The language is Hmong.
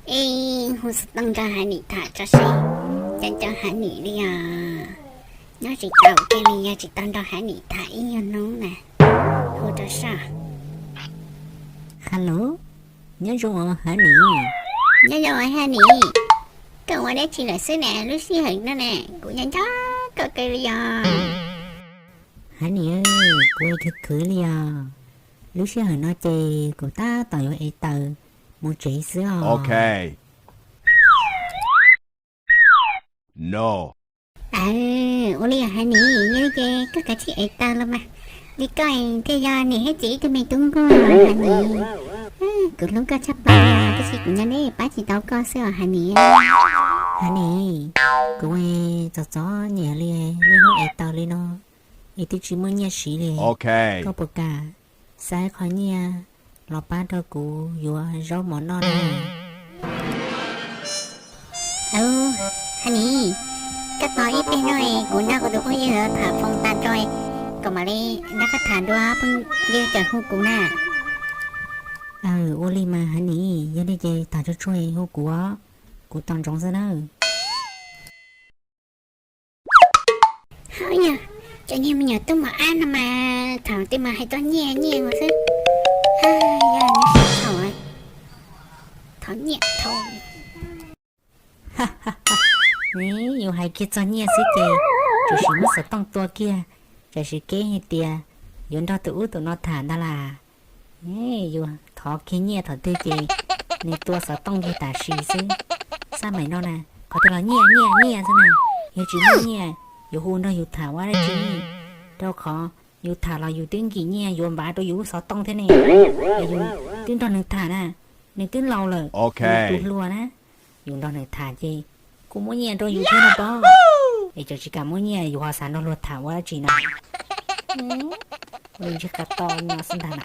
Ej, hu xov tooj nrog Hav Nim tham tso seb, cov cov Hav Nim li os. Nyob tsis tau kiag li, yog tsis tau nrog Hav Nim tham ib nyuag hnub na. Hu rau soj. Hello, nyob zoo os Hav Nim. Nyob zoo os Hav Nim. Koj ua dab tsi lawm xwb na, lub sij hawm no na kuv nco nco koj kawg li os. Hav Nim, kuv ua khwv khwv li os. Lub sij hawm no ces kuv tab tom yuav ev taws mus tsev xwb os. Aws, ua li os Hav Nim, yog li ces koj kav tsij ev taws los mas. Li koj thiaj yog niam thiab txiv ib tug me tub nkuaj Hav Nim. Kuv hlub koj tshaj plaws, tab sis kuv nyob deb pab tsis tau koj xwb os Hav Nim. Hav Nim, kuv txom txom nyem li, niaj hnub ev taws li no es twb tsis muaj nyiaj siv li. Koj puas kam xa ib qho nyiaj los pab rau kuv yuav zaub mov noj na? Hav Nim, koj tos ib pliag no kuv nrog kuv tus phooj ywg tham foos tas tso, kom mam li nrog koj tham dua, phooj ywg tawm hu kuv na. Aws, ua li mas Hav Nim, yog li ces tham tsuag tsuag hu kuv, kuv tos ntsoov xwb nawb. Hov yog cov niag me nyuam tub mos ab no mas thaum twg mas hais txog nyiaj nyiaj ua xwb. Yog nyob sab thaum, thov nyiaj thaum. Yus hais kiag txog nyiaj xwb ces tsuas sim muab xov tooj tua kiag, tsam sim keeb hais tias yuav nrog tus ub tus no tham ntag las. Yus thov kiag nyiaj thaum twg ces nws tua xov tooj kiag tam sim xwb. Xab maim no na, qhov twg los nyiaj nyiaj nyiaj xwb na. Yog tsis muaj nyiaj yuav hu nrog yus tham ua dab tsi? Rau qhov yus tham los yus twb nkim nyiaj yuav npav rau yus lub xov tooj thiab ne. Yus twb nrog nws tham na, nws twb laus lawm, yus tus hluas na. Yus nrog nws tham ces kuj muab nyiaj rau yus thiab no pob. Es cov tsis kam muab nyiaj yus ho xav nrog luag tham ua dab tsi no? Ua li ntsej qab to no xwb ntag na.